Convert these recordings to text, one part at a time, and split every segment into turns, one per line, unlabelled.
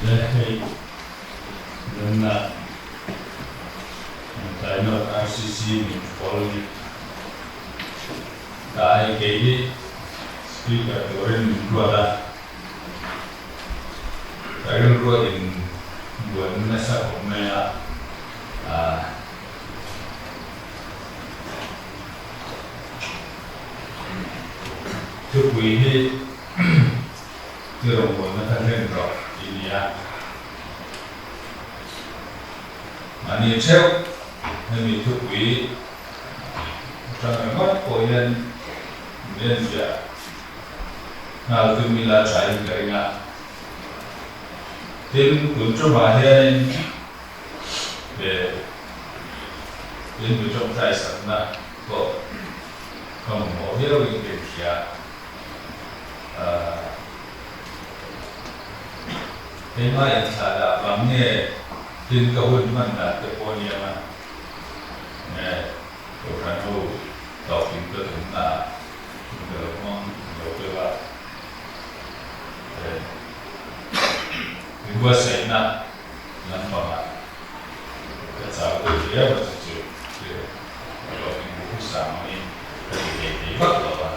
Le hei nunna Lawngtlai North RCC min pawl ni ta hei kei hi speaker turin min ruat a, ka rilruah in buan nasa khawp mai a, ah. Thupui hi i rawngbawlna kha hlen rawh tih ni a. Mahni theuh hemi thupui atang ringawt pawh hian min enfiah nghal tum ila thain ka ring a. Tin, tun tumah hianin He in mi tawngtai sakna pawh ka mamawh viau in ka inhria a. Keimah inthlah dah vang nge tin ka hun hman dan te pawh nia nga nge Kohhran ho tawkin ka tumna ah hun ka lo hmang lo deuh a. Inbuatsaihna lampangah ka chau deuh viau a chu chu thil ka lo inbu husang angin ka ti thei thei vak lo a,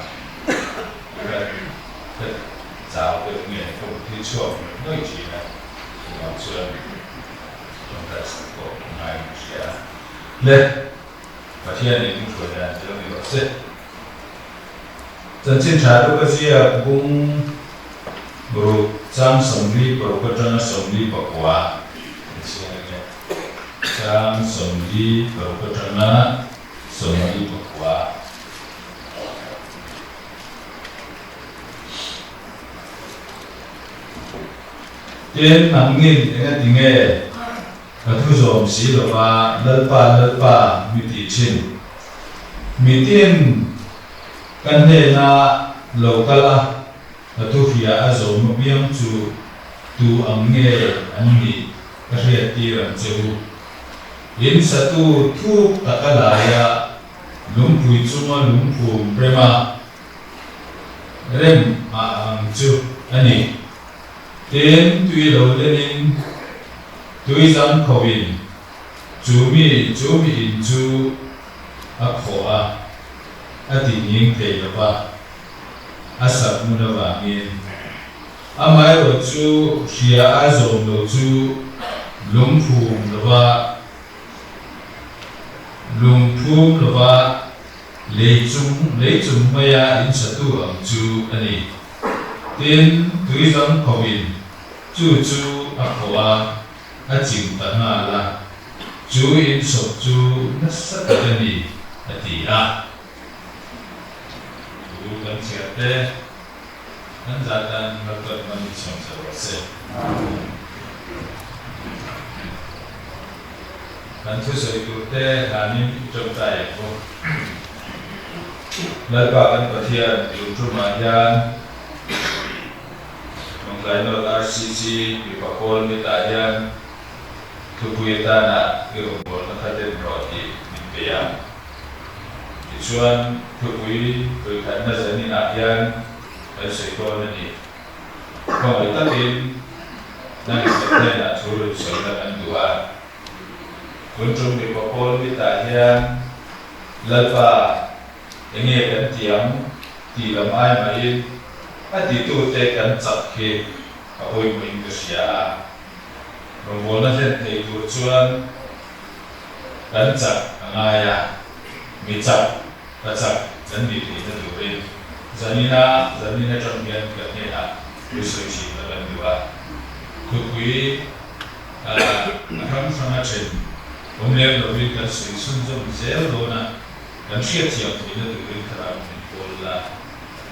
ka ka chau deuh nge ka bu thil chhuak nawih nawih thin a, chuvang chuan tawngtai sak pawh a ngai in ka hria a. Le, Pathian in hruai dan chu lo ni rawh se. Chanchin tha chu ka ziak bung ruk chang 46 atanga 49 ka chhiar ange. Chang 46 atanga 49. Tin, nangnin engati nge ka thu zawm si lova Lalpa, Lalpa mi tih thin? Mitin ka hnena lo kal a, ka thu hria a zawm apiang chu tu ang nge an nih ka hriat tir ang che u. In satu thuk taka laia lungpui chunga lungphum rema rem ah ang chu a ni. Tin, tui lo lenin tui zang khovin Chu mi, chu mi in chu a khawh a, a ti nghing thei lo va, a sak hmun avangin. Amaherawh chu hria a zawm lo chu lungphum lo va, lungphum lo va lei chung, lei chung maia in satu ang chu a ni. Tin, tuizang khovin chu chu a khawh a. A chim ta nghal a, chu insawp chu nasa tak a ni, a ti a. Thu kan chhiar te, kan zah tan Lalpan hman i chhawm sa rawh se. Kan thusawi tur te hlanin i tawngtai ang u. Lalpa kan Pathian tun tumah hian Lawngtlai North RCC mipa pawl mitah hian thupui atana i rawngbawlna kha den rawh tih min pe a. Tichuan, thupui vawikhatna zaninah hian kan sawi dawn a ni. Khawngaih takin nang kan hnenah thu rawn sawina kan duh a. Tun tum mipa pawl mitah hian Lalpa Enge kan ti ang tih lam ai mahin a titute kan chak hi a pawimawhin ka hria a. Rawngbawlna hlen thei tur chuan kan chak a ngai a, mi chak, pa chak kan nih theihna turin zanina zanin atang hian kan hnenah thu sawi thin a kan duh a. Thupui a hrang hranga then awm lem lovin kan sawi chhunzawm zel dawn a. Kan hriatthiam theihna turin thlarau min kawl la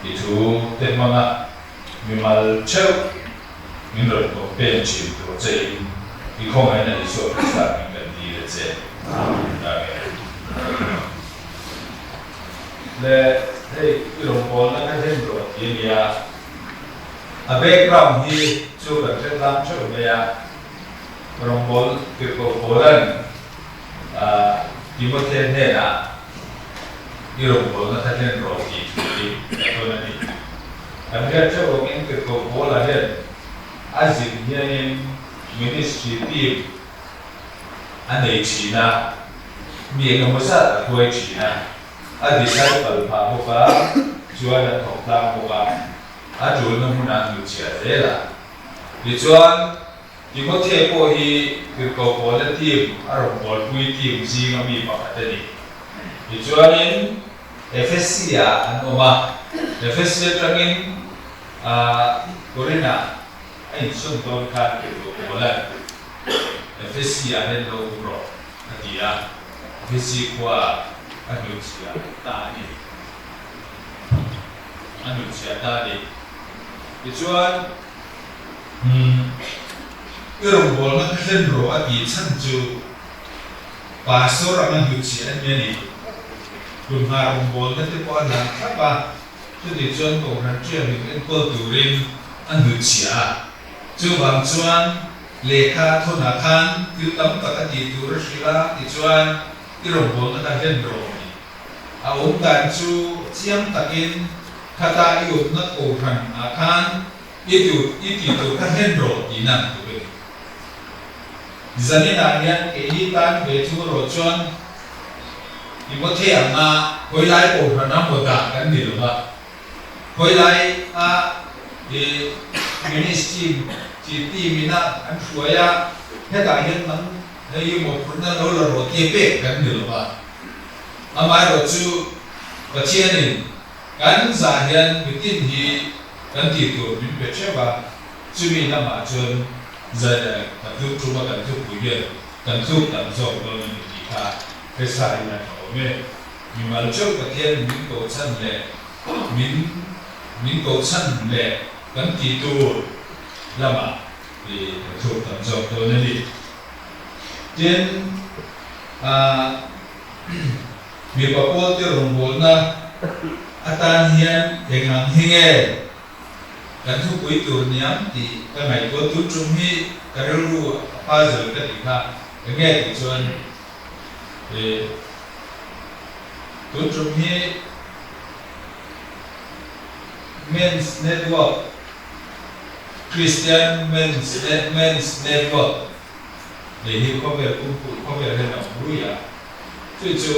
ti thu te hmanga mimal theuh min rawn kawm pen thin tur che in i khawngaihna Isua Krista min kan dil a che. Amen. Le hei i rawngbawlna kha hlen rawh ti a nia. A background hi chu kan hre tlang theuh mai a, rawngbâwl tirhkoh Paula'n Timothea hnenah i rawngbawlna kha hlen rawh tih thu hi a tawn a ni. Kan hriat theuh awmin tirhkoh Paula hian a zin hianin. Ministry team a nei thin a, mi engemaw zat a hruai thin a, a disciple phah bawk a, chuan a thawk tlang bawk a, a tulna hmunah a hnuchhiah zel a. Tichuan, Timothea pawh hi Tirhkoh Paula team a rawn bawlpui team zinga mi pakhat a ni. Tichuanin Ephesia an awm a, Ephesia atangin Korinah a insawn dawn khan Tirhkoh Paula'n Ephesia hian lo awm rawh a ti a, Ephesi khua a hnutchhiah ta a ni. A hnutchhiah ta a ni. Tichuan. Umm, i rawngbawlna kha hlen rawh a tih chhan chu Pastor anga hnutchhiah a ni a ni. Tunhma rawngbawlna te pawh a hlan thlap a, chutih chuan Kohhran ṭiam in enkawl turin a hnutchhiah a. Chuvang chuan lehkha a thawnah khan thil tam tak a tih tur a hrilh a, tichuan i rawngbawlna kha hlen rawh a ni. A awm dan chu chiang takin khata i awmna Kohhran ah khan I tur i tih tur kha hlen rawh tihna ang tuk a ni. Zaninah hian keini tan ve thung erawh chuan Timothy anga khawilai kohhrana maw dah kan ni lo va, khawilai a i ministry chi team ina an hruai a, hetah hian nang hei i mawhphurhna lo la rawh tia pek kan ni lo va. Amaherawhchu Pathianin Kan zah hian mitin hi kan tih tur min pe theuh a, chumi lamah chuan zai kan tluk tum a, kan thupui hian kan tluk tam zawk dawn a ni tih kha hre in a tha awm e. Mimal theuh Pathian min koh chhan leh min min koh chhan leh kan tih tur lamah i kan tluk tam zawk dawn a ni. Tin, ah. Mipa pawlte rawngbawlna atan hian eng ang hi nge kan thupui tur niang tih ka ngaihtuah tun tum hi ka rilru a puzzle ka tih kha eng nge tih chuan ih tun tum hi Men's Network Christian Men's Men's Network Hei hi khawvel pumpui khawvel hian a awm rui a, chu chu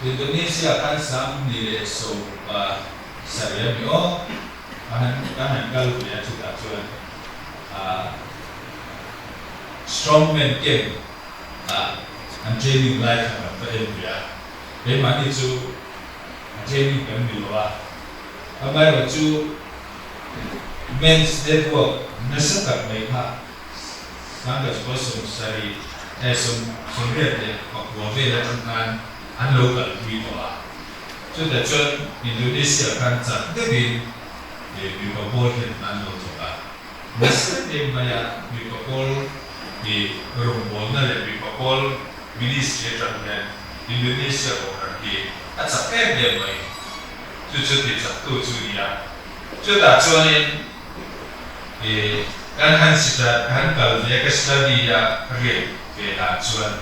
Indonesia khan 2017 a mi aw, ka han ka han kal ve a chutah chuan ah strongman camp ah an training lai kha kan va en ve a, keimahni chu a training kan ni lo a, amaherawhchu men's network nasa tak mai kha. 1979 vel atang khan an lo kalpui tawh a. Chutah chuan Indonesia khan chak deuhin mipa pawl hian an lo thawk a. Nasa em maia mipa pawl hi rawngbawlna leh mipa pawl ministry atang hian Indonesia kohhran hi a chak em em mai. Chu chu ti chaktu chu ni a. Chutah chuanin. I kan han ka han kal ve ka study a ka riat ve dan chuan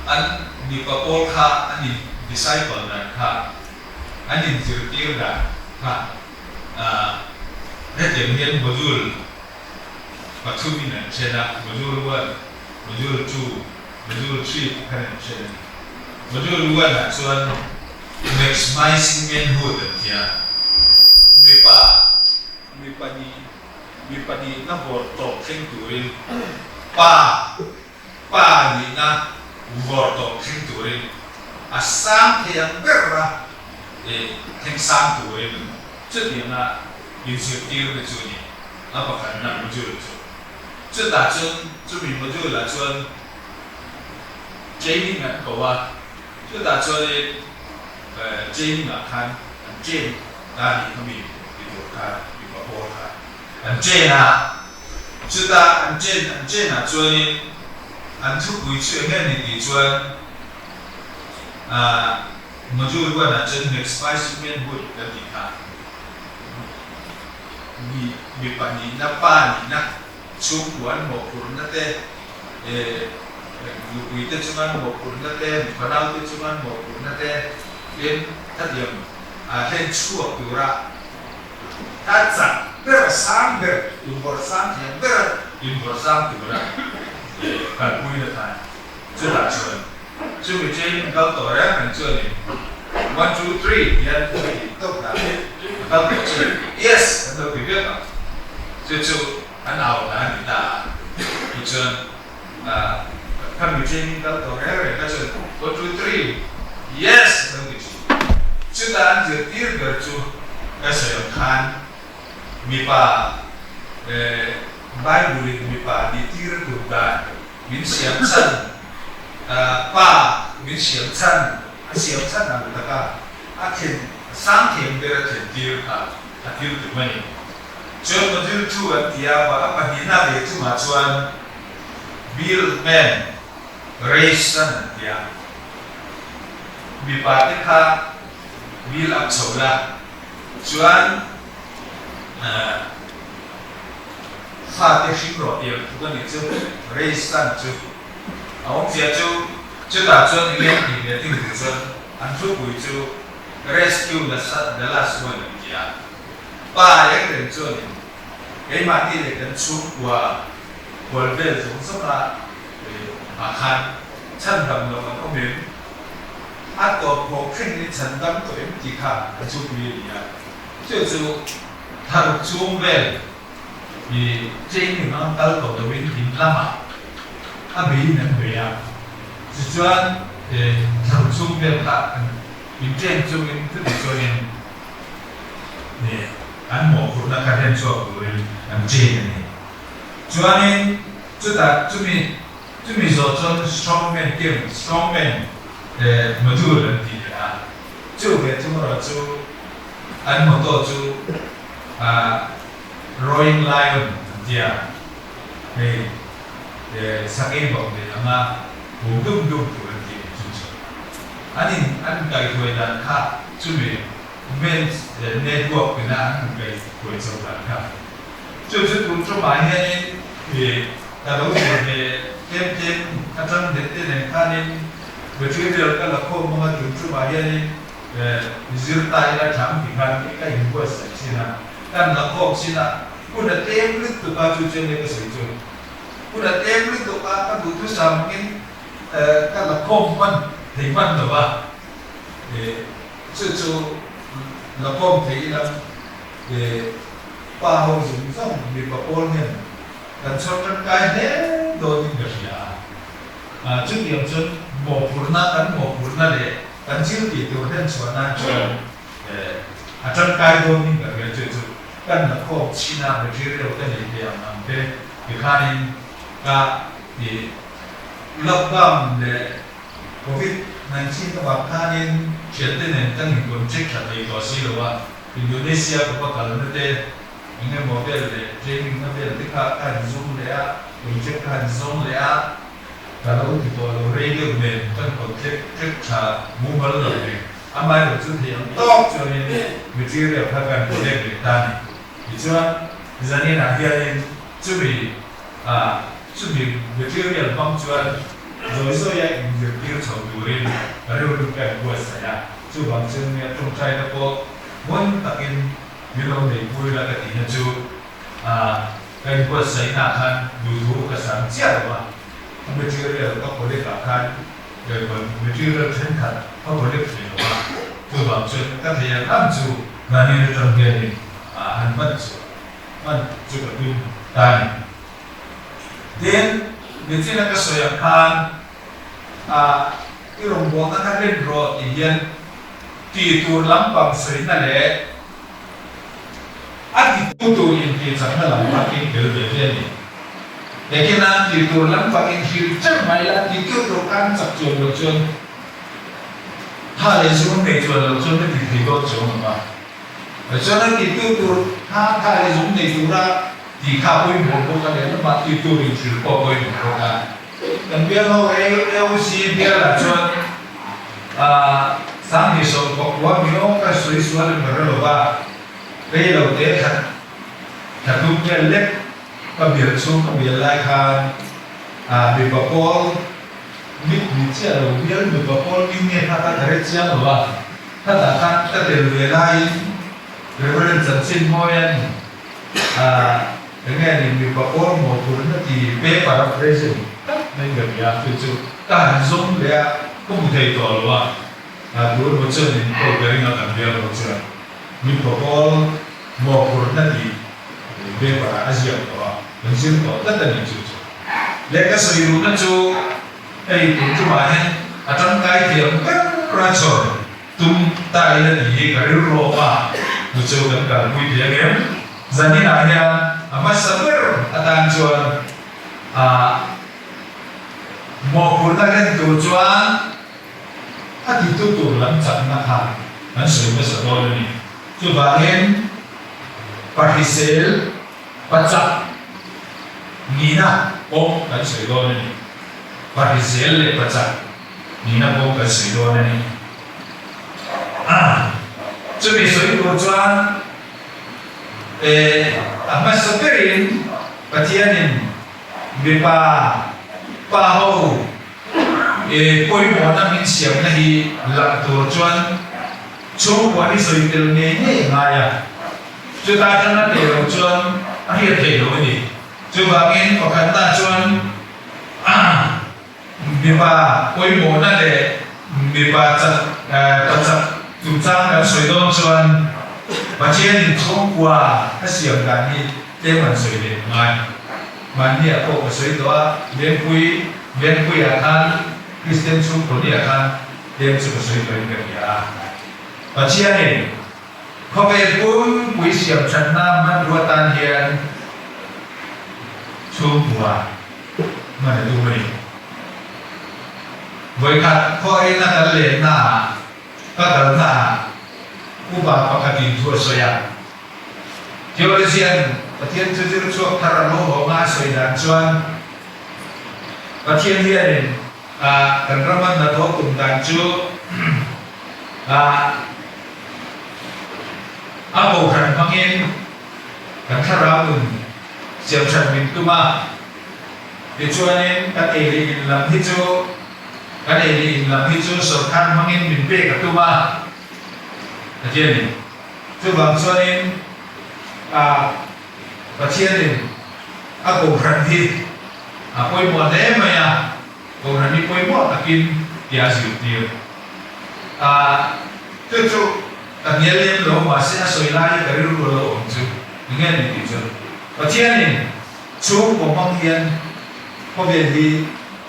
an mipa pawl kha an in disciple dan kha an in zirtir dan kha hetiang hian module pathum in an then a, module one, module two, module three tih khan an then a ni. Module one ah chuan Maximizing manhood an ti a, mipa mipa nih mipa nihna vawr tawp thleng turin pa pa nihna vawr tawp thleng turin a sang thei ang ber a thleng sang turin chutianga inzirtirna chu a ni a pakhatna module chu. Chutah chuan chumi module ah chuan training an ko a. Chutah chuanin training ah khan an train ta nih kha mi ti tur khan mipa pawl kha an train a, chuta an train an train ah chuanin an thupui chu eng nge ni tih chuan ah module one ah chuan maximizing manhood kan tih kha mi mipa nihna pa nihna Chhungkua an mawhphurhna te, nupui te chunga an mawhphurhna te, mifanau te chunga an mawhphurhna te tin khatiang hlen chhuak tura a chak ber a sang ber, invawrh sang thiam ber a invawrh sang tura kalpui na khan chutah chuan chumi training kal tawh reng reng chuanin one two three tian a tih tawp dan a kal tawh chu yes an lo ti vek ang chu chu an au hna a ni ta a tichuan khami training kal tawh reng reng kha chuan one two three yes an lo ti thin. Chutah an zirtir ber chu ka sawi ang khan mipa Bible in mipa nih tir a tum dan min siam chhan pa min siam chhan a siam chhan ang taka a thlen sang thiam ber a thlen tir kha a thil tum a ni. Chuan module 2 an ti a, a pahnihna ve chungah chuan Build Man Raise Son an ti a. Mipa te kha build up chho la chuan fate hring rawh tih ang tluk a nih chu Raise Son chu. A awmzia chu chutah chuan enge an tih ve ting tur chuan an thupui chu Rescue the Last One an ti a. Pa reng reng chuanin keimahni leh kan chhungkua hual vel zawng zawnga ah khan chhandam lo an awm em? A tawp phawk thlengin chhandam tawh em tih kha a chhupui a ni a. Chu chu tharuk chhung vel i training ang kal tawh loin in lamah a beiin an bei a. Tichuan tharuk chhung vel kha in train chungin chuti chuanin an mawhphurhna kha hlen chhuak turin an train a ni. Chuanin chutah chumi chumi zawh chuan strongman camp, strongman module an tih leh a, chu ve thung erawh chu an motto chu Roaring Lion an ti a, hei sakei bawk nei anga hum dum dum tur an tih chu chu an in an kaihhruai dan kha chumi Men's network ina an han kai huai chho dan kha. Chu chu tun tumah hianin ih ka lo zir ve tlem tlem atang det te nen khanin material ka la khawm hmang a tun tumah hianin zir ta ila thang ti khan ka inbuatsaih chin a, kan la khawm chin a, hun a tlem lutuk a chu chu enge ka sawi chu. Hun a tlem lutuk a ka duhthusam angin ka la khawm hman thei hman lo va. Chu chu la kawm thei ila pa ho zawng zawng mipa pawl hian kan chhawr tangkai hle dawnin ka hria a. Chutiang chuan mawhphurhna kan mawhphurhna leh kan thil tih tur hlen chhuah nan chuan a tangkai dawnin ka hria. Chu chu kan la khawm chhin a, material ka nei ve ang ang te tikhanin ka lockdown leh Covid 19 avang khanin thiante nen kan incontact tha thei tawh si lo a, Indonesia ka va kalna te, eng emaw vel leh training na vel te kha ka han zawng leh a, contact ka han zawng leh a, ka lo ti tawh lo rei deuh nen kan contact trek tha mumal lo nen amaherawh chu thei ang tawk chuanin material kha kan collect leh ta a ni. Tichuan zaninah hianin chumi ah chumi material hmang chuan zawi zawia inzirtir chho turin ka rilru ka inbuatsaih a, chuvang chuan nia tawngtaina pawh ngun takin min lo neihpui la ka tihna chu ah ka inbuatsaihnaah khan duhthu ka sam chiah lo a, a material ka collect ah khan material thenkhat ka collect thei lo a, chuvang chuan ka thei ang ang chu mahni atang hianin han hman chu hman chu ka tum ta a ni. Tin, michina ka sawi ang khan i rawngbawlna kha rin rawh tih hian tih tur lampang sawina leh a titu tur intihchakna lam kha king tel ve ve a ni. Ekina tih tur lampang inhrilh ṭeuh mai la, titu tur khan chak chuan loh chuan tha leh zum nei chuan loh chuan ka ti thei dawn chuang lo va. Chuan a titu tur kha tha leh zum nei tura tih kha a pawimawh bawk a lehlamah titu inhrilh pawh a pawimawh bawk a. Kan bial ho AOC bialah chuan 2019 mi awk a sawi sual em ka hre lo va, rei lo te khat thla tum vel lek ka bial chhung ka bial lai khan mipa pawl mit ni chiah lo bial mipa pawl min nge kha kha ka hre chiang lo va, khatah khan ka tel ve laiin Reverend Chanchin Mawian. Enge ni mipa pawl mawhphurhna ti paper a present tak mai ka nia, chu chu ka han zawm leh a, ka hmu thei tawh lo a, tun maw chuan in call ka ring a kan biak lo chuan mipa pawl mawhphurhna ti paper ah a ziak tawh a, kan zir tawh tlat a ni chu chu. Lehkha sawi duhna chu hei tun tumah hian a tangkai thiam ber a chhawr. Tum ta ila tih hi ka rilru awm a, chu chu kan kalpui thei ang em? Zaninah hian a hmasa ber atan chuan ah mawhphurhna len tur chuan a titu tur lam chakna kha kan sawi hmasa dawn a ni. Chuvangin pahrisel pachak nihna pawh kan sawi dawn a ni. Pahrisel leh pachak. Nihna pawh kan sawi dawn a ni. Chumi sawi tur chuan a hmasa berin Pathianin mipa pa ho pawimawhna min siamna hi lang tur chuan chhungkua hi sawi tel ngei ngei a ngai a. Chuta atanga teh loh chuan a hriat theih loh a ni. Chuvangin pakhatna chuan Mipa pawimawhna leh mipa chak pachak chungchang kan sawi dawn chuan Pathianin chhungkua a siam dan hi tlem an sawi leh ngai. Mahniah pawh ka sawi tawh a, Vengpui Vengpuiah khan Kristian chhungkaw niah khan tlem chu ka sawi tawhin ka hria a. Pathianin khawvel pumpui siam thatna hmanrua tan hian chhungkua Hman a tum a ni. Vawikhat khawiin a kal lehna ah, ka kalna ah upa pakhatin thu a sawi a. Theologian Pathian thu zir chhuak thar a lo hawng a, a sawi dan chuan Pathian hianin kan rama hnathawh tum dan chu a kohhran hmangin kan thlarau nun siamthat min tum a, tichuanin kan ei leh in lam hi chu kan ei leh in lam hi chu sawrkar hmangin min pek a tum a, a ti a ni. Chuvang chuanin ah Pathianin a kohhran hi a pawimawh hle mai a, kohhran hi pawimawh takin tia a zirtir a, chu chu Ka hnial lem lo, mahse a sawi lai hi ka rilru a lo awm chu eng nge ni tih chu. Pathianin chhungkaw hmang hian khawvel hi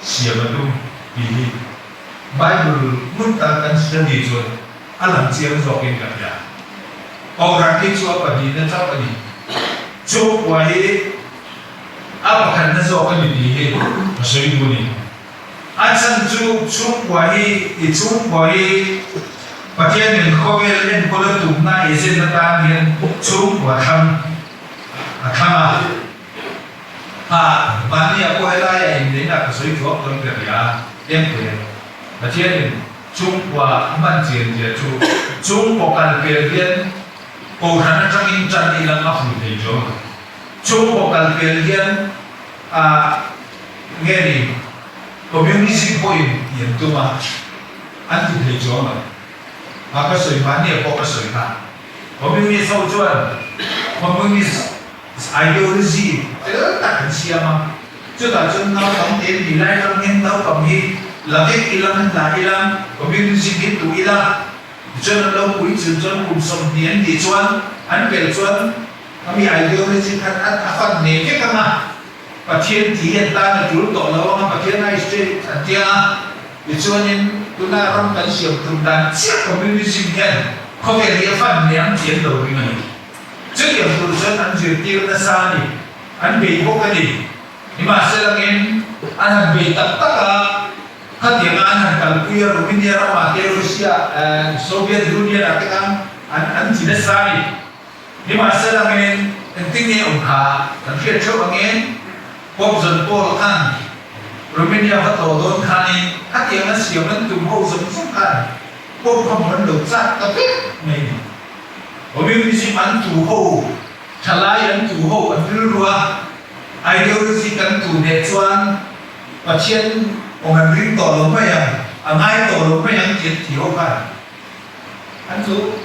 siam a tum tih hi Bible ngun tak kan study chuan a lang chiang zawkin ka hria. Kohhran hi chu a pahnihna chauh a ni. Chhungkua hi a pakhatna zawk a ni tih hi ka sawi duh a ni. A chhan chu chhungkua hi i chhungkua hi Pathianin khawvel enkawl a tumna agent atan hian chhungkua thlang a thlang a. Ha, mahnia pawh helaia inneihna ka sawi thuak dawn ka ria, Temple, Pathianin chhungkua a hman chian zia chu chhungkaw kal pel hian Kohhran atangin tan ilang a fu thei chuang lo. Chhungkaw kal pel hian a. Nge ni, Communism pawhin tih an tum a, an ti thei chuang lo. A ka sawi mahnia pawh ka sawi kha. Communist ho chuan Communist ideology fel tak an siam a, chutah chuan naupang te ni lai ram hian naupang hi la vek ila, la ila, Communism hi tuh ila, tichuan an lo pui chun chuan kum 20 an nih chuan an pel chuan a mi ideology khan a fan nei vek ang a. Pathian tih hian tan a tul tawh lo ang a, Pathian ai straight an ti ang a, tichuanin tuna ram kan siam tum dan chiah communism hian khawvel hi a fan hniam tih an lo ring a ni. Chutiang tur chuan an zirtir nasa a ni, an bei bawk a ni. Nimahselangin an han bei tak tak a, khatianga an han kalpui a, Romania ramah te, Russia, Soviet Union ah te khan an an ti nasa a ni. Nimahselangin engtin nge awm kha kan hriat theuh angin Pope John Paul khan Romania va tlawh dawn khanin khatiang a siam an tum ho zawng zawng khan Pope kha hmu an lo chak ta vek mai ni. Communism an tu ho, thalai an tu ho an rilru a, ideology kan tu hneh chuan Pathian awm an ring tawh lo mai ang, a ngai tawh lo mai ang tih an ti ho khan. An chu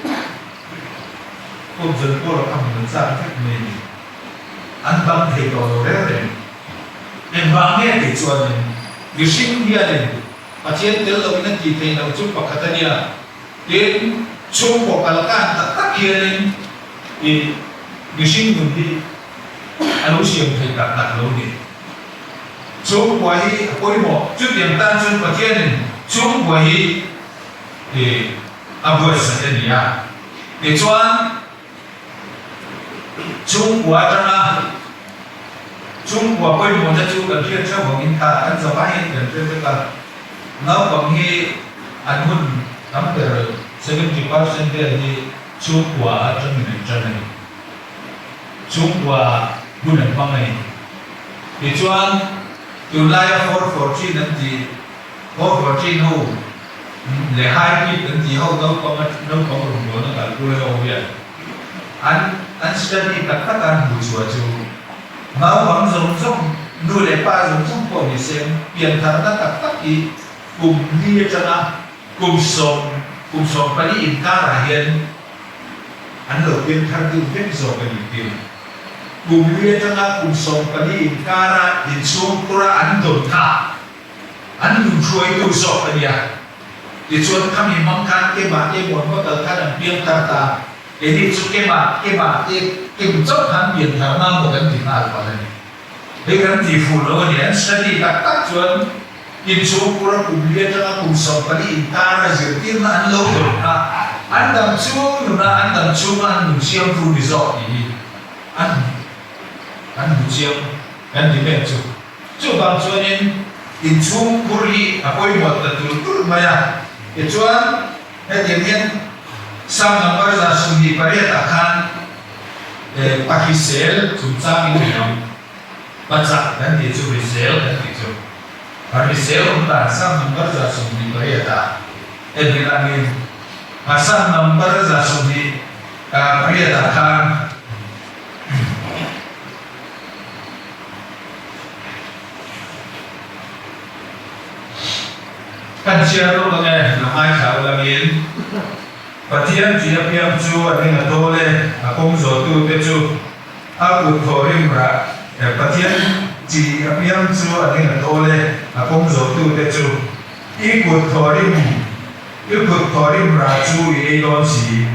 Pope John Paul a kha hmun an chak vek mai a ni. an dam thei tawh lo reng reng. Engvang nge tih chuanin mihring hianin Pathian tel loin a tih theih loh chu pakhat a nia. Tin, chhungkaw kal kan tak tak hianin i mihring nun hi a lo siam thei tak tak lo ni. Chhungkua hi a pawimawh. Chutiang tan chuan Pathianin chhungkua hi i a buatsaih a ni a. Tichuan, chhungkua atanga chhungkua pawimawhna chu kan hriat theuh vangin kha kan zavaiin kan hre vek a. Naupang hi an hun tam ber 70% vel hi chhungkua atangin an tan a ni. Chhungkua hun an hmang a ni. Tichuan, tunlaia 414 an tih, 414 ho leh high peak an tih ho naupang naupang rawngbawlna kalpui ho hian an an study tak tak a an hmuh chhuah chu naupang zawng zawng, nu leh pa zawng zawng pawh ni se piantharna tak tak hi kum li atanga kum sawm kum 14 inkarah hian An lo pianthar deuh vek zawk a ni tir. Kum li atanga kum 14 inkara inchhungkhura an dawn kha an nunhruaitu zawk a nia. Tichuan khami hmang khan kemah te mawn va kal khan an piangthar ta. Keini chu kemah kemah te kem chauh khan piantharna maw kan ti nghal palh a ni. Hei kan ti fuh lo a ni. An study tak tak chuan inchhungkhura kum li atanga kum 14 inkara zirtirna an lo dawn kha an dam chung nuna an dam chunga an nun siamtu ni zawk tih hi an an hmu chiang kan ti mek chu. Chuvang chuanin inchhungkhur hi a pawimawh ta tul tul mai a. Tichuan hetiang hian Sam number 28 ah khan Pahrisel chungchangin ni ang. Pachak kan tih chu hrisel kan tih chu. Pahrisel awm dan Sam number 28 ah en hi langin a Sam number 28 ah khan Kan chhiar lawk ang e, lo ngaithla u langin. Pathian tih apiang chu a ring a dawl e, a kawng zawhtute chu a kut thaw rim rah e. Pathian tih apiang chu a ring a dawl e, a kawng zawhtute chu i kut thaw rim, i kut thaw rim rah chu i ei dawn si.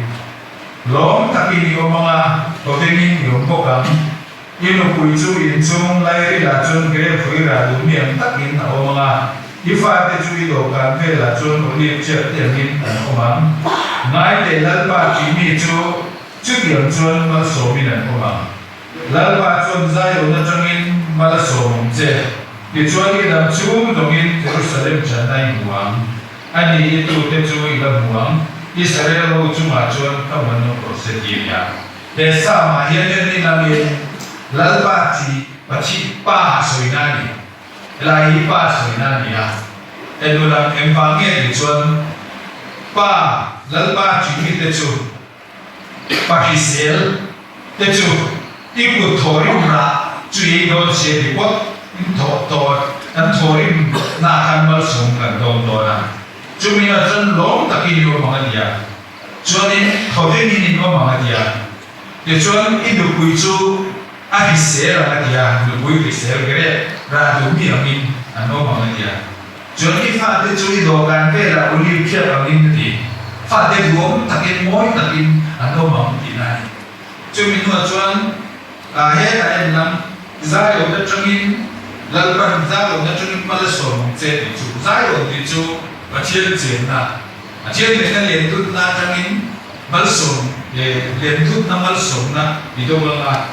Lawm takin i awm ang a, thawvengin i awm bawk ang. I nupui chu inchung lairilah chuan grep rah duh mi ang takin a awm ang a, i fate chu i dawhkan velah chuan olive chiat te angin an awm ang. Ngai teh Lalpa tih mi chu chutiang chuan malsawmin an awm ang. Lalpa chuan Zion atangin mal a sawm ang che, tichuan i dam chhung zawngin Jerusalem channa i hmu ang. A ni, i tute chu i la hmu ang, Israel ho chungah chuan ka man awm rawh se ti a nia. He Psalm-ah hian en inangin Lalpa chi Pathi Pa sawina a ni. Helai hi Pa sawina a ni a. En ulang engvang nge tih chuan Pa, Lalpa chi mite chu Pa hrisel te chu i kut thawhrim rah chu ei dawn se ti pawt in thawh tawh an thawhrim na khan malsawm kan dawm dawn a. Chumi ah chuan lawm takin i awm ang a ti a. Chuanin thawvengin in awm ang a ti a. Tichuan i nupui chu a hrisel ang a ti a, nupui hrisel grep rah duh mi angin an awm ang a ti a. Chuan i fate chu i dawhkan velah olive thiap angin a ti. Fate duhawm takin mawi takin an awm ang tihna a ni. Chumi hnuah chuan hetah en lam Zion atangin Lalpan Zion atangin mal a sawm ang che tih chu Zion tih chu Pathian chenna A thian lehna lendutna atangin malsawm leh lendutna malsawmna i do anga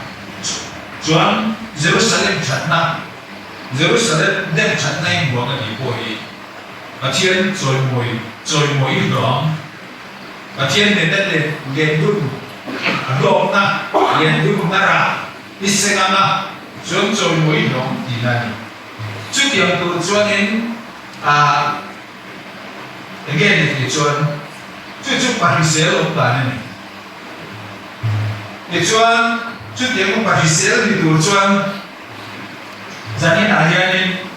chuan Jerusalem thatna, Jerusalem dem thatna i hmuang a tih pawh hi Pathian chawimawi chawimawi i hlawh ang. Pathian nena lendut hlawkna lendutna rah i seng anga chuan chawimawi i hlawh ang tihna a ni. Chutiang tur chuanin ah. Enge ni tih chuan chu chu pahrisel awm dan a ni. Tichuan chutiang pahrisel ni tur chuan zaninah hianin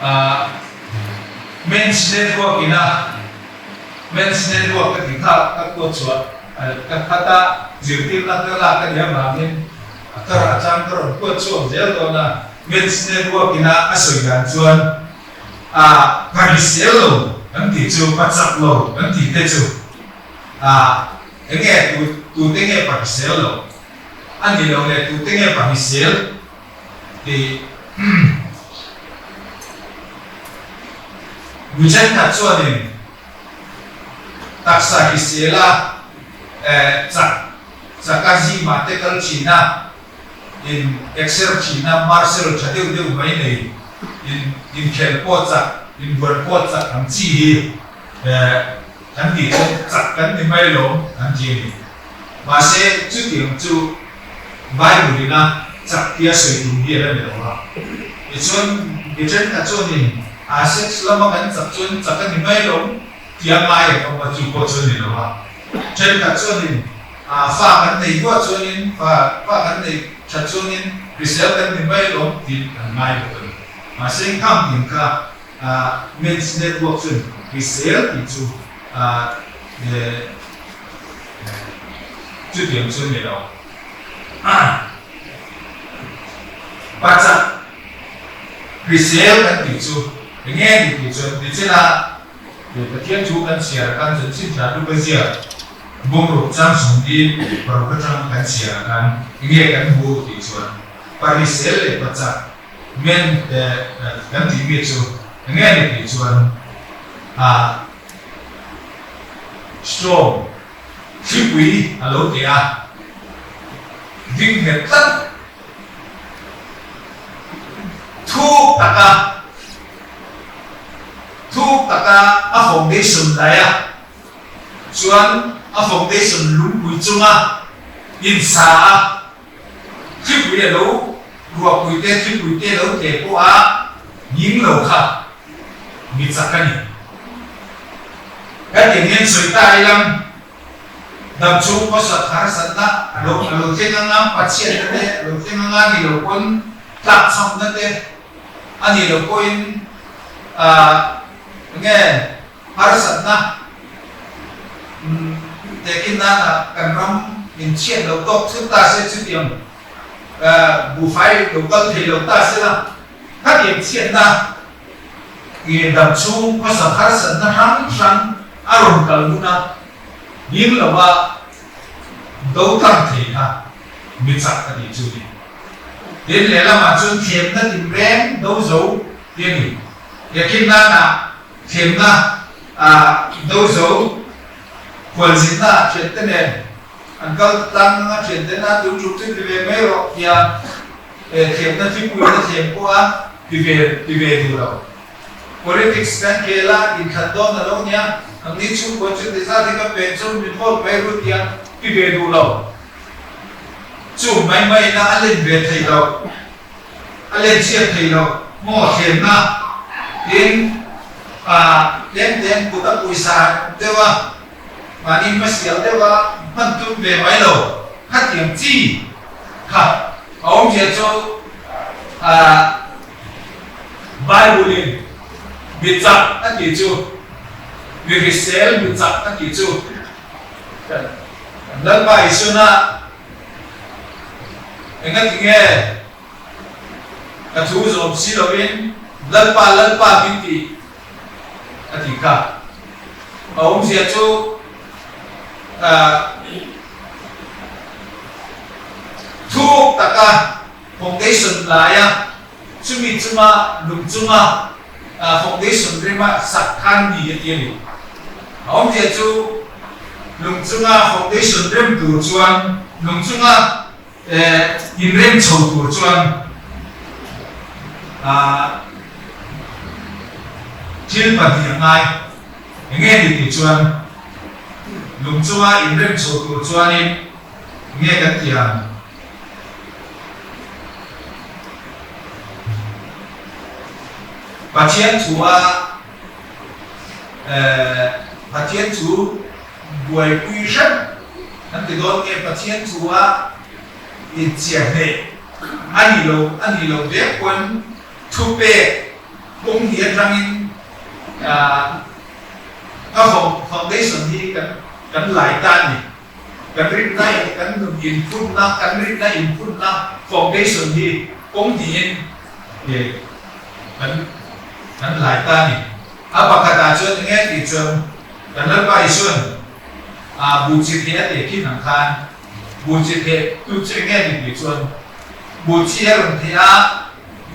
ah Men's Network ina Men's Network ka tih nghak ka kuat chhuah ka khata zirtirna ka lak a nih avangin. A kar atang ka rawn kuat chhuak zel dawn a, Men's Network ina a sawi dan chuan a ka hrisel lo kan tih chu, ka chak lo kan tih te chu a enge tu tute nge pa hrisel lo a ni lo leh tute nge pa hrisel tih mi thenkhat chuanin taksa hrisela chak Chaka zimah te kal thin a, in exer thin a, marcel tha deuh deuh mai nei, in inkhel pawh chak, inbuan pawh chak ang chi hi kan tih chuan chak kan ni mai lawm an ti a ni. Mahse chutiang chu Bible ina chak tia sawi tum hi a la ni lo a. Tichuan mi thenkhat chuanin a sex lama kan chak chuan chak a ni mai lawm tia ngai an awm a, chu pawh chu a ni lo a. Thenkhat chuanin fa kan nei duah chuanin, fa fa kan nei that chuanin hrisel kan ni mai lawm tiin an ngai bawk a ni. Mahse khang tin kha Men's Network chuan hrisel tih chu chutiang chu a ni lo. Pachak hrisel kan tih chu enge ni tih chuan nichinah He Pathian thu kan chhiar kan zun chin tha luka ziak bungruk chang sawm hi paruk atang kan chhiar khan enge kan hmu tih chuan Parisel leh Pachak men te kan tih mi chu enge ni tih chuan ah strong thlipui a lo ti a ding nghet tlat Thuk taka thuk taka a foundation daih a, chuan a foundation lungpui chunga insa a, thlipui a lo ruahpui te thlipui te lo tle pawh a nghing lo kha mi chak a ni. Hetiang hian sawi ta ilang. Dam chhung khawsak harsatna a lo a lo thleng anga, Pathianna te a lo thleng anga ni lo pawn tlakchhamna te a ni lo pawhin ah enge harsatna tehkhin nana kan ram in chhiat lo tawk thut ta se chutiang buhfai lo kal thei lo ta sela khatiang chhiatna Nge dam chhung khawsak harsatna hrang hrang a rawn kal hun a, hlim lova do tlang thei kha mi chak a tih chu ni. Tin, lehlamah chuan thlemna tinreng do zo ti a ni. Yakin nana thlemna do zo khualzinna ah thiante nen an kal tlang anga thiante na tun tum chu ti ve mai rawh tia Thiamna thlipui na thlem pawh a ti ve ti ve duh lo. Politics kan khel a, inthlan dawn a lo nia, ang ni chhungkaw chu ti zat hi ka pen chu min vote mai ru tia ti ve duh lo. Chu mai mai ina a len ve thei lo, a len chhiat thei lo maw thlemna tin ah tlem tlem kut a pawisa deuh a, mahni hmasial deuh a hman tum ve mai lo khatiang chi kha. A awmzia chu Bible in mi chak a tih chu, mi hrisel mi chak a tih chu kan Lalpa Isuna engati nge ka thu zawm si lovin Lalpa Lalpa min tih a tih kha. A awmzia chu Thuk taka foundation laia chumi chunga lung chunga foundation rema sak khan ni a ti a ni. A awmzia chu lung chunga foundation rem tur chuan lung chunga inrem chho tur chuan thil pahnih a ngai. Enge ni tih chuan lung chunga inrem chho tur chuanin nge kan ti ang? Pathian thu a Pathian thu buaipui hrep kan ti dawn nge Pathian thu a inchiahhneh a nih lo a nih loh vek pawn thupek Kawng hi atangin a foundation hi kan lai ta a ni. Kan rinna in kan nun inphunna, kan rinna inphunna foundation hi kawng hnihin kan kan lai ta a ni. A pakhatah chuan eng nge tih chuan kan Lalpa Isuan a buh chi theh a teh khin ang khan buh chi theh tu chu eng nge ni tih chuan buh chi a rawn theh a,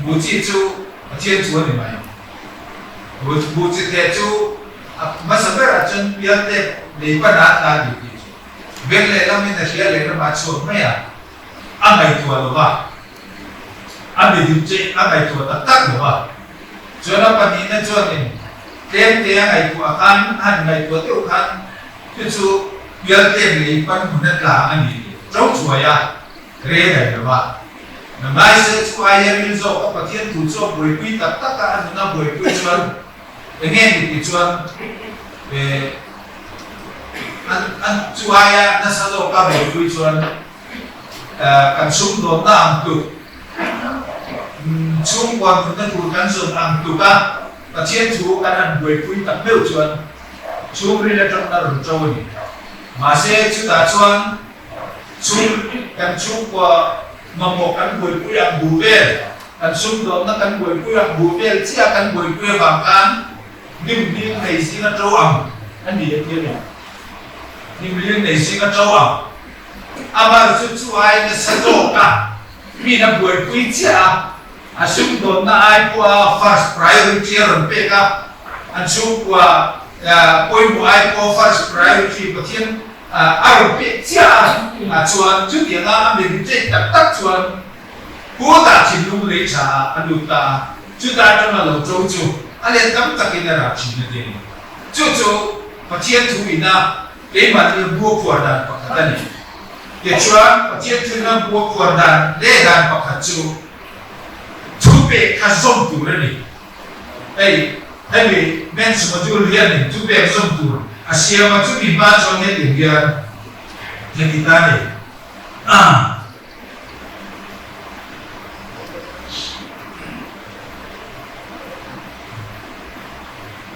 buh chi chu Pathian chu a ni mai. Buh chi theh chu a hmasa berah chuan pial te lei pan a tla ni tih chu veng lehlamin a hria lehlamah a chhuak mai a, a ngaihtuah lo va, a mi duh che a ngaihtuah tak tak lo va. Chuan a pahnihna chuanin tlem te a ngaihtuah khan a han ngaihtuah deuh khan chu chu pial tlem lei pan hmun a tla a ni tih to thuai a re daih lo va. Nanglaise chu aia ril zawk a Pathian thu chu a buaipui tak tak a, a nuna buaipui chuan Eng nge ni tih chuan an an chu aia nasa zawka buaipui chuan kan sumdawnna ang tluk, chhungkua nunna tur kan zawn ang tluk a Pathian thu kan han buaipui tak meuh chuan chhungril atangna rawn to a ni. Mahse chutah chuan chhung kan chhungkua mamawh kan buaipui ang bu vel, kan sumdawnna kan buaipui ang bu vel chiah kan buaipui avang khan hnim hling nei zinga to ang a ni a ti a ni. Hnim hling nei zinga to ang. Amah chu chu ai nasa zawk a, min a buaipui chiah a, a sumdawnna ai pawha first priority a rawn pek a, an chhungkua pawimawh ai pawha first priority Pathian A rawn pek chiah a, chuan chutianga a meditate tak tak chuan Kutah thinlung lei tha ah a lut ta a, chuta atanga lo to chu a let tam takin a rah thin a ti a ni. Chu chu Pathian thu ina keimahni bua khuar dan pakhat a ni. Tichuan Pathian thu ina bua khuar dan leh dan pakhat chu thupek kha zawm tur a ni. Hei, hemi men's module hianin thupek zawm tur a siam a, chumi hma chuan hetiang hian heti ta a ni.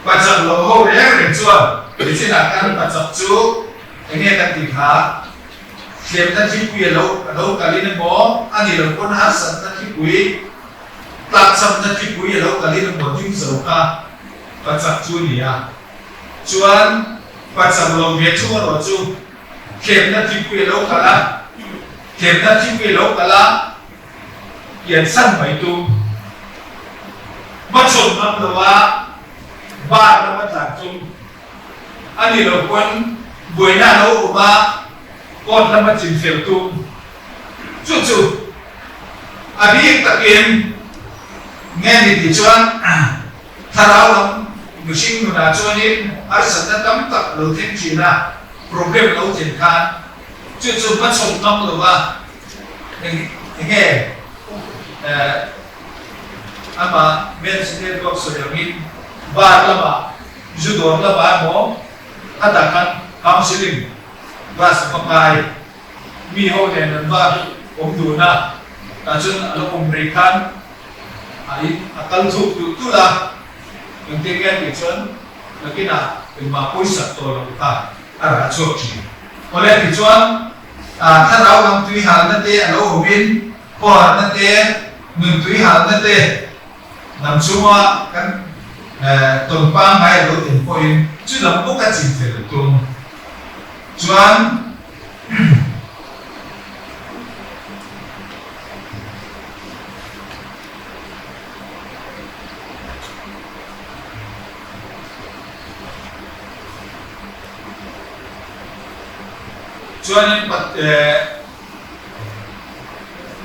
Pachak lo ho reng reng chuan nichinah khan pachak chu enge kan ti kha? Thlemna thipui a lo a lo kalin emaw a ni lo pawn harsatna thipui Tlakchhamna thipui a lo kalin emaw ding zo kha pachak chu a ni a, chuan pachak lo ve thung erawh chu thlemna thipui a lo kal a, thlemna thipui a lo kal a, piansan mai tum hmachhawn ngam lo a, bar lama tlan tum a ni lo pawn buaina a lo awm a, court lama chinfel tum chu chu A bik takin nge ni tih chuan thlarau lam mihring nunah chuanin harsatna tam tak lo thleng thin a, problem lo thlen khan chu chu hmachhawn ngam lova eng nge amah men's network sawi angin bar lamah zu dawr lamah emaw a tak khan counselling class a va kai. Mi ho nen an va awm dun a, tah chuan a lo awm rei khan a in a kal thuk tulh tulh a, engtin nge tih chuan nakinah engmah pawisak tawh lo kha a rah chhuak thin. Awle tichuan thlarau lam tui halna te a lo awmin khawharna te, nun tui halna te lam chunga kan tawn pangngai a lo tel pawhin chu lam bawk a chinfel tum chuan Chuanin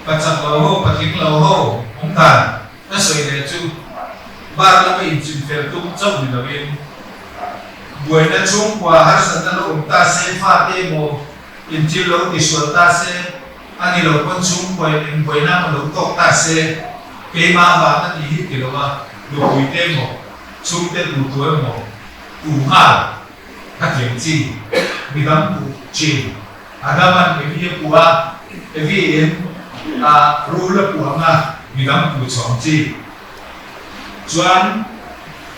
pachak lo ho, patling lo ho awm dan ka sawi leh chu bar lama inchinfel tum chauh ni loin Buaina chhungkua harsatna lo awm ta se, fate emaw inthil lo tisual ta se, a ni lo pawn chhungkua in eng buaina emaw lo tawk ta se, keimah avang a nih hi ti lo a, nupui te emaw, chhungte tu tu emaw tu nghal kha thiam chi, midang puh chin, Adaman Evi a puh a, Evi in a rul a puh ang a, midang puh chhawng chi. Chuan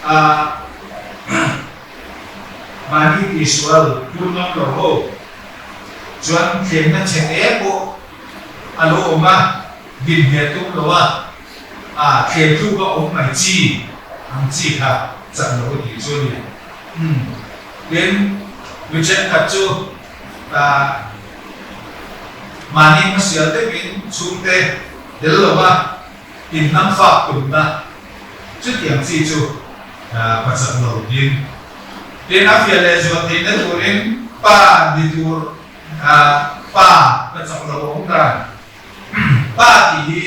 a mahni tihsual phur ngam lo ho. Chuan thlemna chhe te pawh a lo awm a, din hmel tum lo a, a thlem tluk a awm mai chi ang chi kha chak lo a tih chu a ni. Umm. Tin, mi thenkhat chu ah mahni hmasial deuhin chhungte tel lo va inhnam fak tumna chutiang chi chu pa chak lo tiin. Tin, a fiah leh zual theihna turin pa ni tur pa pa chak lo a awm dan. Pa tih hi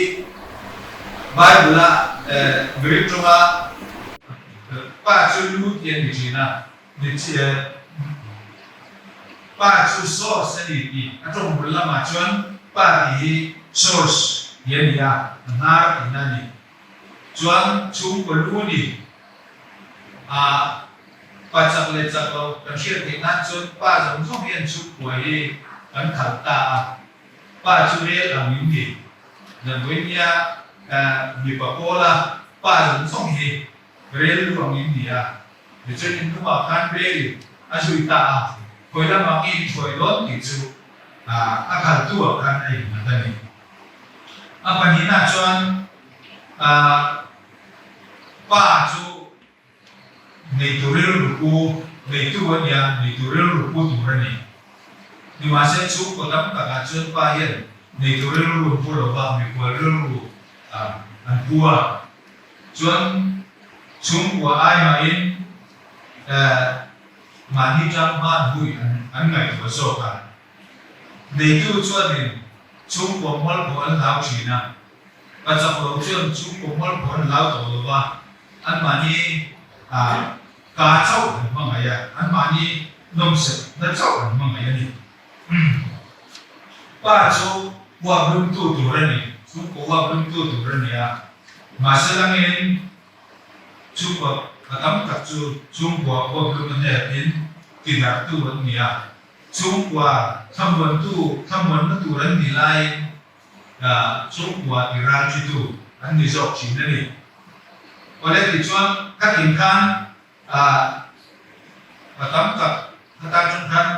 Bible-a Greek tawnga pa chu lu tih a ni thin a, Pa chu source a ni tih a tawng bul lamah chuan pa tih hi source tih a ni a, a hnar tihna a ni. Chuan chhungkaw lu ni a pa chak leh chak lo kan hriat theih nan chuan pa zawng zawng hian chhungkua hi kan khalh ta a, pa chu rel ang in ni. Damdawinia mipa pawla pa zawng zawng hi rel lu ang in ni a. Tichuan in hnungah khan Rel a zui ta a, khawi lamah nge in hruai dawn tih chu a khaltu ah khan a innghat a ni. A pahnihna chuan pa chu neitu rilru pu, neitu a nia, neitu rilru pu tur a ni. Nimahse chhungkaw tam takah chuan pa hian neitu rilru an pu lo va, mikhual rilru an pu a. Chuan chhungkua ai mahin mahni tang hman hui an ngaihtuah zawk a. Neitu chuanin chhungkua mualpho an hlau thin a, pa chak lo chuan chhungkua mualpho an hlau tawh lo va, anmahni ka chauh an hmangaih a, anmahni nawmsepna chauh an hmangaih a ni. Pa chu uap lumtu tur a ni, chhungkaw uap lumtu tur a ni a, mahse langin chhungkaw a tam tak chu chhungkua uap lum a hnepin tidarhtu an ni a, chhungkua thlamuantu thlamuanna tur an nih laiin chhungkua tiralṭitu an ni zawk thin a ni. Awle tichuan khatin khan A a tam tak atan chuan khan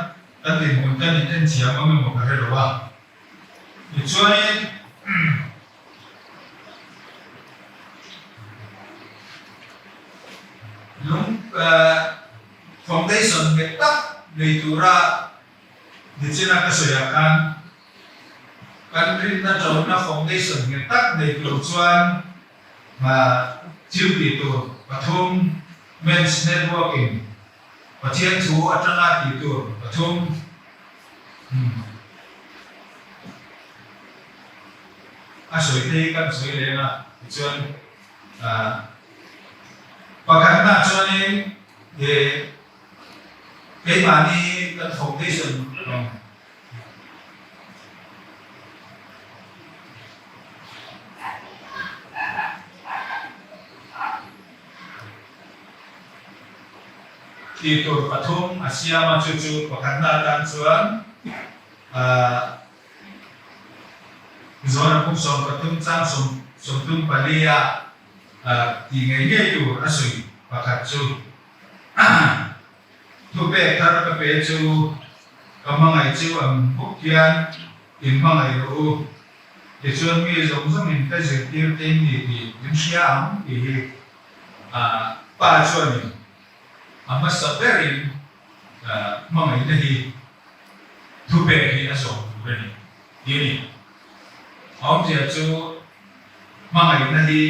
kan dinhmun kan in en thiam ang emaw ka hre lo a. Tichuanin lung foundation nghet tak nei tura nichina ka sawi ah khan kan rinna ṭona foundation nghet tak nei tur chuan Thil tih tur pathum, Men's Networking, Pathian thu atanga tih tur pathum. A sawi te hi kan sawi leng a, tichuan pakhatna chuanin keimahni kan foundation Tih tur pathum a siam a, chu chu pakhatna atan chuan Zoram kum 13 chang 34 a tih ngei ngei tur a sawi pakhat chu. Thupek thar ka pe chu ka hmangaih chu ang bawk hian in hmangaih rawh u. Tichuan mi zawng zawngin ka zirtir te in ni tih in hria ang tih hi Pa chuanin a hmasa berin hmangaihna hi thupek hi a zawm tur a ni tih a ni. A awmzia chu hmangaihna hi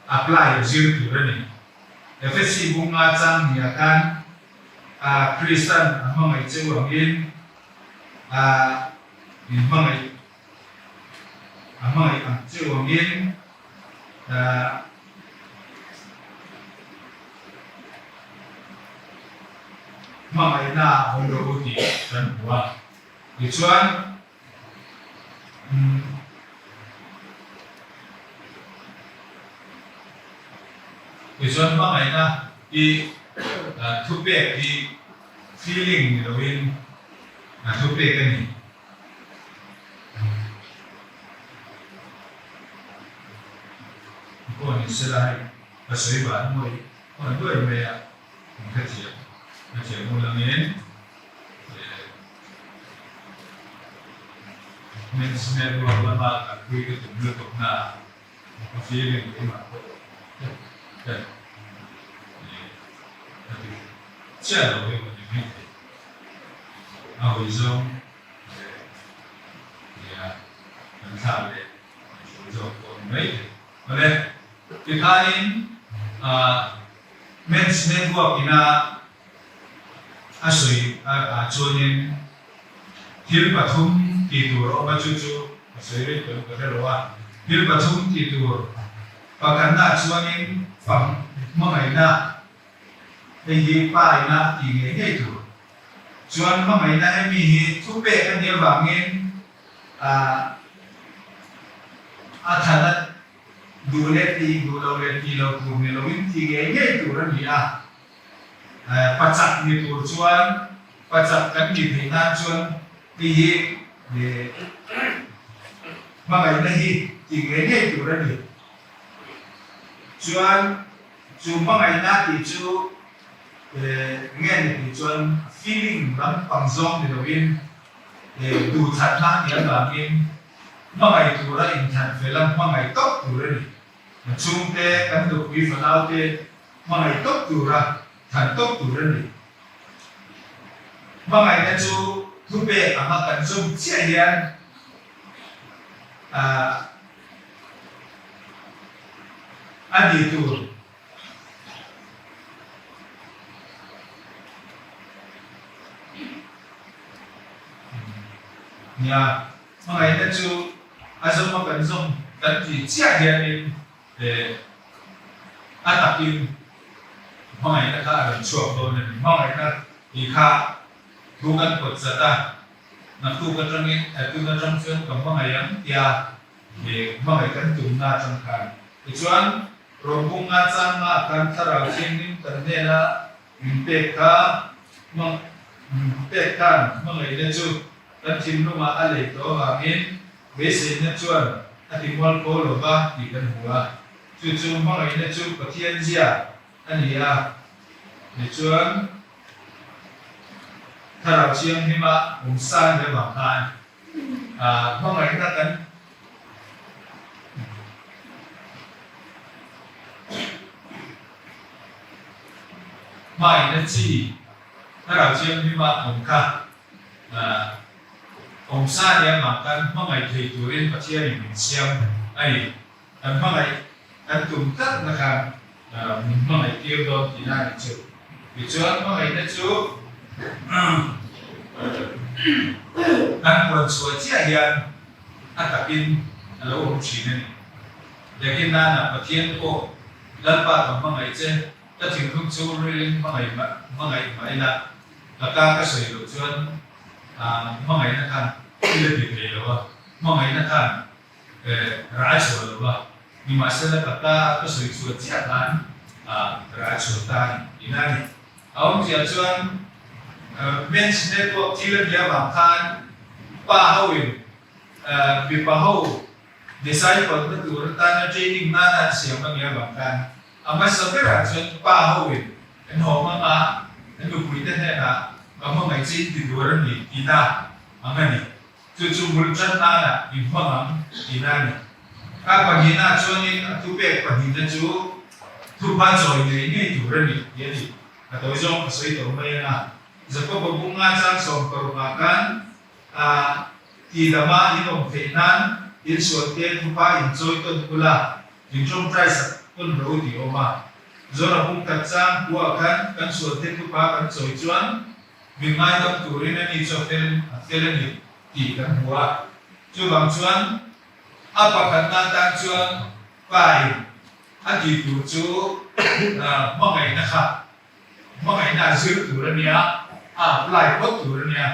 apply a zir tur a ni. Efesi bunga chang nia khan Kristan a hmangaih cheu angin min hmangaih a hmangaih ang cheu angin hmangaihna a awm lo tih kan hmu a. Tichuan. Tichuan hmangaihna hi thupek hi feeling ni loin thupek a ni. Pawh ni sela hei ka sawi van mawi hawn duai mai a, in ka thiam ka thiam u langin. Network lama kalpui ka tum lutuk na a, ka feeling keimah pawh ka ka ti chiah lo hi ka ti mai thei. A hawi zawng leh nia kan thlah leh kan hruai zawk pawh ni mai thei. Awle, tikhanin Men's Network ina a sawi ah chuanin thil pathum tih tur a awm a, chu chu ka sawi reng tawh in ka hre lo a. Thil pathum tih tur pakhatna ah chuanin fam hmangaihna hei hi pa ina a tih ngei ngei tur. Chuan hmangaihna hemi hi thupek a nih avangin ah a thana duh leh tih duh lo leh tih lo tur ni loin tih ngei ngei tur a ni a. Pachak ni tur chuan pachak kan nih theih nan chuan hei hi hmangaihna hi tih ngei ngei tur a ni. Chuan chu hmangaihna tih chu nge ni tih chuan feeling lampang zawng ni loin duhthatna a nih avangin hmangaih tura inthan fel a hmangaih tawp tur a ni. Kan chhungte, kan nupui fanaute hmangaih tawp tura than tawp tur a ni. Hmangaihna chu thupek anga kan zawm chiah hian a ni tur. Nia, hmangaihna chu a zawma kan zawm kan tih chiah hianin a takin hmangaihna kha a rawn chhuak dawn a ni. Hmangaihna tih kha thu kan pawt zat a, naktuk atangin tun atang chuan ka hmangaih ang tia hmangaih kan tumna atang khan. Tichuan, Rawngkung nga changa kan thlarau thianghlim kan hnena min pek kha min pek khan hmangaihna chu kan thinlungah a lei tawh avangin beiseina chuan a ti mualpho lo va tih kan hmu a. Chu chu hmangaihna chu Pathian zia a ni a. Tichuan, thlarau thianghlima awm sa ni avang khan hmangaihna kan Hmaina chi thlarau thianghlima awm kha awm sa nia mah kan hmangaih thei turin Pathianin min siam a ni. Kan hmangaih kan tum tlatna khan min hmangaih tir dawn tihna a ni chu. Tichuan hmangaihna chu kan puan chhuah chiah hian a takin a lo awm thin a ni. Biakin nana Pathian pawh Lalpa ka hmangaih che, ka thinlung chu rilin hmangaih hmangaih mah ila, ka ka ka sawi loh chuan hmangaihna khan thil a ti thei lo a, hmangaihna khan Rah a chhuah lo va, nimahsela ka ta ka sawi chhuah chiah khan rah a chhuah ta a ni tihna a ni. A awmzia chuan Men's Network thil a nih avang khan pa hoin mipa ho disciple na tur atana training nana an siam a nih avang khan a hmasa berah chuan pa hoin an haw hmang a, an nupuite hnenah ka hmangaih che in ti tur a ni tihna ang a ni. Chu chu bul tan nana in hmang ang tihna a ni. A pahnihna chuanin a thupek pahnihna chu thupha chawi ngei ngei tur a ni tih a ni. A tawi zawng ka sawi tawh mai ang a. Jakoba bunga chang 16 ah khan a tihdama in awm theih nan in sualte thupha in chawi tawn ula in tawngtai sak tawn ro tih a awm a. Zora bung khat chang kua khan kan sualte thupha kan chawi chuan Min ngaidam turin a ni chu a fel a fel a ni tih kan hmu a. Chuvang chuan a pakhatna atan chuan pa in a tih tur chu hmangaihna kha hmangaihna a zir tur a nia, a apply phawt tur a nia.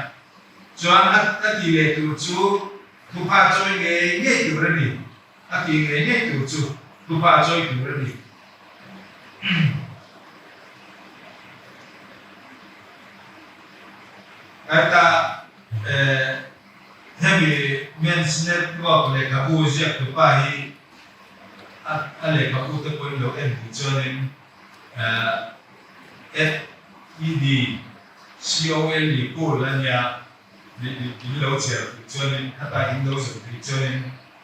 Chuan a a tih leh tur chu thupha chawi ngei ngei tur a ni. A tih ngei ngei tur chu thupha chawi tur a ni. Heta hemi Men's Network lehkhabu ziaktupa hi a lehkhabu te pawhin lo en duh chuanin Ed, ED, COLE, Cole a nia. In lo chhiar theih chuanin, khata in lo zawh theih chuanin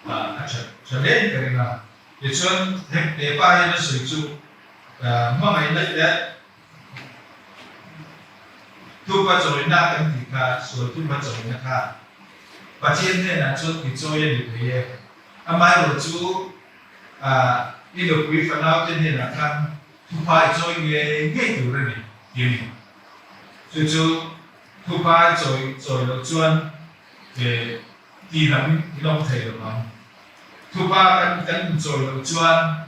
a tha tha hle ka ring a. Tichuan, he pa hian a sawi chu hmangaihna leh thupa chawina kan tih kha, sual thupa chawina kha Pathian hnenah chuan i chawi a ni thei e. Amaherawh chu i nupui fanaute hnenah khan thupa i chawi ngei ngei tur a ni ti a ni. Chu chu Thupai chawi chawi loh chuan ke ti lam i lawm thei lo ang. Thupa kan kan inchawi loh chuan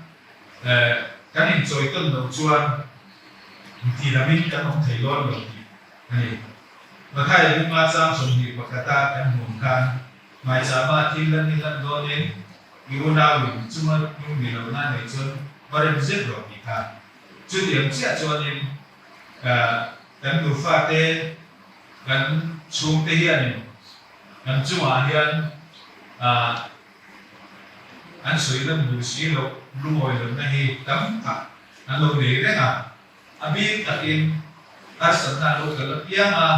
kan inchawi tawn loh chuan ti lamin kan awm thei dawn lo tih a ni. Mathai bunga chang 21 a kan hmuh khan hmaichama thil lan i hlan dawnin i unauin chunga hnung ni lohna nei chuan va rem zet rawh tih kha. Chutiang chiah chuanin Kan nufate, kan chhungte hianin kan chungah hian an sawi lam duh si loh lungawi lohna hi tam tak an lo nei reng a. A bik takin harsatna an lo kal apiang a,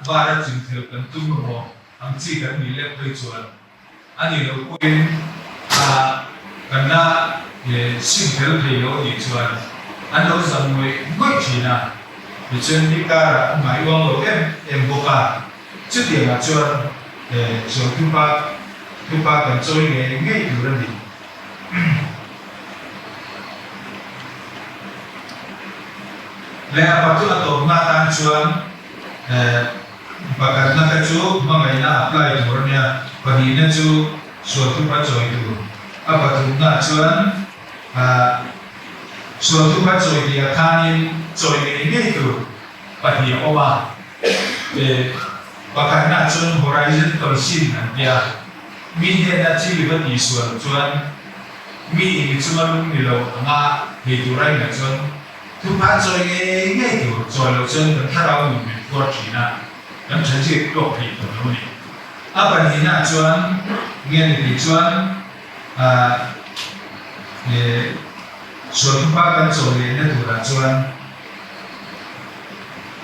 vara chingthel kan tum emaw ang chi kan nih leh phei chuan A nih loh pawhin kan la sim fel thei lo nih chuan an lo zam ngawih ngawih thin a, tichuan mi karah a hmai uang lo em em bawk a, chutiangah chuan sual thupa thupa kan chawi ngei ngei tur a ni. Leh a patu a tawpna atan chuan. Pakhatna kha chu hmangaihna apply tur a nia, pahnihna chu sual thupa chawi tur. A pathumna chuan sual thupa chawi tih ah khanin chawi ngei ngei tur pahnih a awm a. Pakhatna chuan horizontal sin an tia, mi hnena thil va tihsual chuan mi in i chunga lung ni lo anga thei tur a inah chuan Thupha chawi ngei ngei tur chawi loh chuan kan thlarau nun min phuar thin a, kan tha zir tawk thei tawh lo a ni. A pahnihna chuan nge ni tih chuan sual thupha kan chawi lehna turah chuan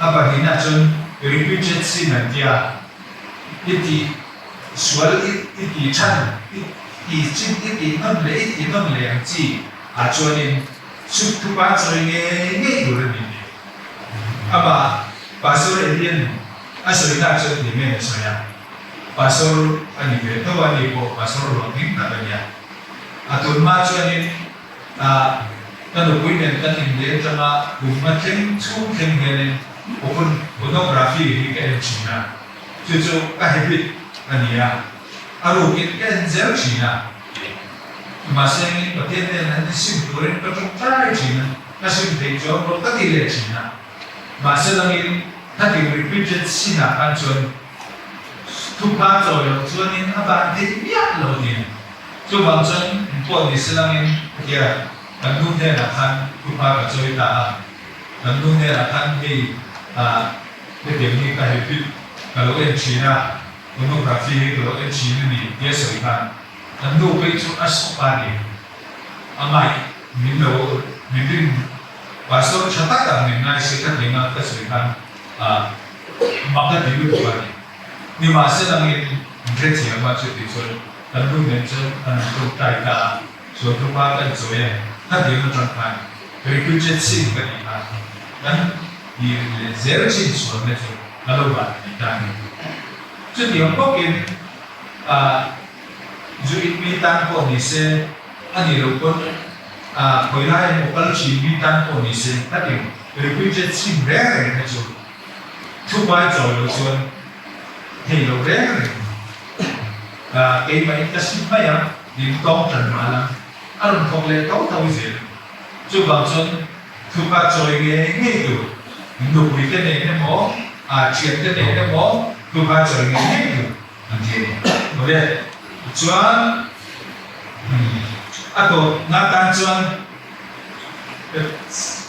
a pahnihna chuan repeated sin an tia, i tih sual i tih chhan i tih chin i tih nawn leh i tih nawn leh ang chi ah chuanin Chuk thupa chawi ngei ngei tur a ni tih amah Pastor Elian a sawi na chuan ti men a sawi a, Pastor a ni ve tho a, ni pawh Pastor ruang hming tak a nia. A tun hma chuanin ka nupui nen kan inleh atanga kum nga thleng chhung thleng hianin open pornography hi ka en thin a, chu chu ka habit a ni a, a rukin ka en zel thin a. Mahse engin Pathian nen an insim turin ka tawngtai thin a, ka sim theih chuan rawh ka ti leh thin a. Mahse langin khatin repeated sin ah khan chuan thupha chawi loh chuanin a ban thei miah lo nia. Chuvang chuan engpawh ni se langin hetia kan nu hnenah khan thupha ka chawi ta a, kan nu hnenah khan hei ah hetiang hi ka habit ka lo en thin a, pornography hi ka lo en thin a ni tia sawi khan Kan nu phei chu a sawp a ni. A ngaih min lo min rin pastor tha tak ang min ngai se ka ti nga ka sawi khan mak a ti lutuk a ni. Nimahse dangin min hrethiam a chuti chuan kan nu nen chuan an han tawngtai ta a, sual thupa kan chawi a, khatiang atang khan repeated sin ka tih khan kan ti leh zel chin sualna chu a lo ban thei ta a ni. Chutiang bawkin Zu in mi tan pawh ni se, a ni lo pawn khawi lai emaw kal thin mi tan pawh ni se, ka ti repeated chim reng reng kha chu thupai chawi lo chuan thei lo reng reng keimah in ka sim mai a, min tawng tan mah la a rawn thawk leh tho tho zel. Chuvang chuan thupa chawi ngei ngei tur nupui te nen emaw thian te nen emaw thupa chawi ngei ngei tur. An ti a ni. Awle, tichuan a tawpna tan chuan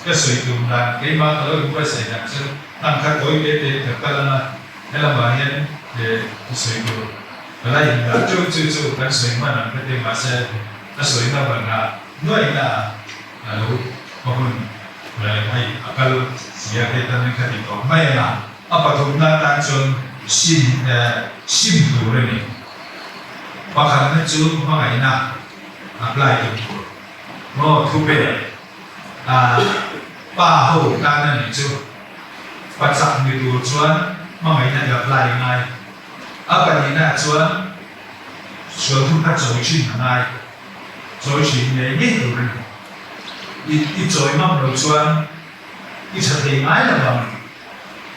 ka sawi tum dan keimah ka lo inbuatsaih dan chuan hlang kha tawi te te ka kal ang a, helamah hian ka sawi tur ka la indah teuh chu chu kan sawi hman ang ka ti mahse ka sawina banah nuaihna a lo ka hun hei a kal si a hei tan ka ti tawp mai ang a, a pathumna tan chuan. Sim sim tur a ni. Pakhatna chu hmangaihna apply tum tur maw thu pek a pa ho tan a nih chu. Pa chak ni tur chuan hmangaihna i apply ngai. A pahnihna chuan sual thu kha chawi thin a ngai. Chawi thin ngei ngei tur a ni. I i chawi ngam lo chuan i tha thei ngai lo ang.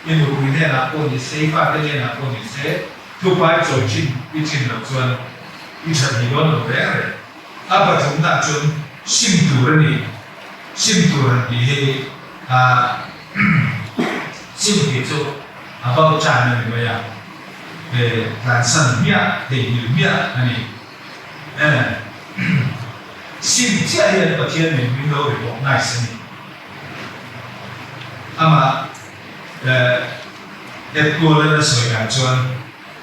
I nupui hnenah pawh ni se, i fate hnenah pawh ni se, thupai chawi thin i thin loh chuan i tha thei dawn lo reng reng. A pathumna chuan sim tur a ni. Sim tur han tih hi ah sim tih chu about time a ni mai a, tlansan hmiah, theihnghilh hmiah a ni. Sim chiah hian Pathian min min lo recognize a ni. Amah Ed Golan a sawi dan chuan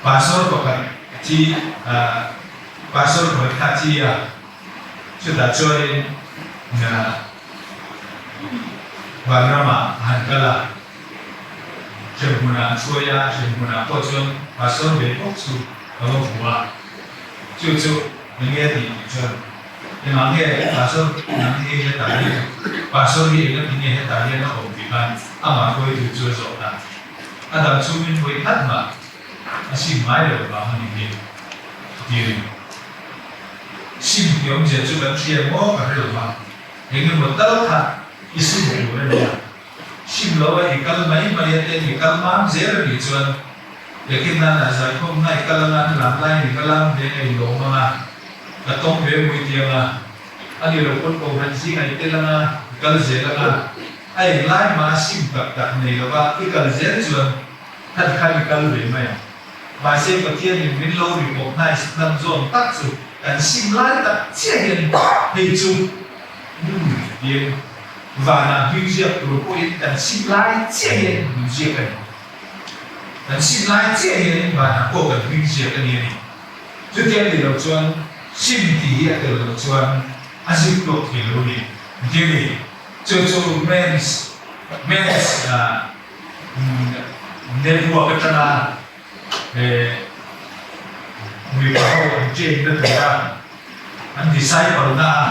pastor pakhat thi pastor pakhat kha a thi a, chutah chuanin vanramah a han kal a, hremhmunah an hruai a, hremhmunah pawh chuan pastor ve bawk chu a va hmu a, chu chu eng nge a tih tih chuan Engah nge Pastor nang hi hetah hian Pastor hi enga ti nge hetah hian a awm tih khan amah hruaitu chu a zawh ta. A dam chhungin vawi khat mah a sim ngai lo vang a ni hi a ti a ni. Sim tih awmzia chu kan hria maw ka hre lo va, engemaw tal kha i sim tur a nia. Sim lo a i kal mai mai a ten i kal mam zel a nih chuan Yakin nan a zaikhawm na i kal anga an lam laiin i va lam ve a i lawm anga ka tawng ve mui tiang a a ni lo pawn kohhran zingah i tel anga i kal zel anga a eng lai mah a sim tak tak nei lova i kal zel chuan khat khan i kal ve mai ang. Mahse Pathianin min lo recognize nan zawn tak chu kan sim lai tak chiah hian hei chu tiin vanah hming ziak tur pawhin kan sim lai chiah hian min ziak a ni. Kan sim lai chiah hian vanah pawh kan hming ziak a ni a ni. Chutiang ni lo chuan sim tih hi a tel loh chuan a zip tawk thei lo a ni. Engtin ni? Chu chu men's men's Network atanga mipa ho an train na tura an disciple na a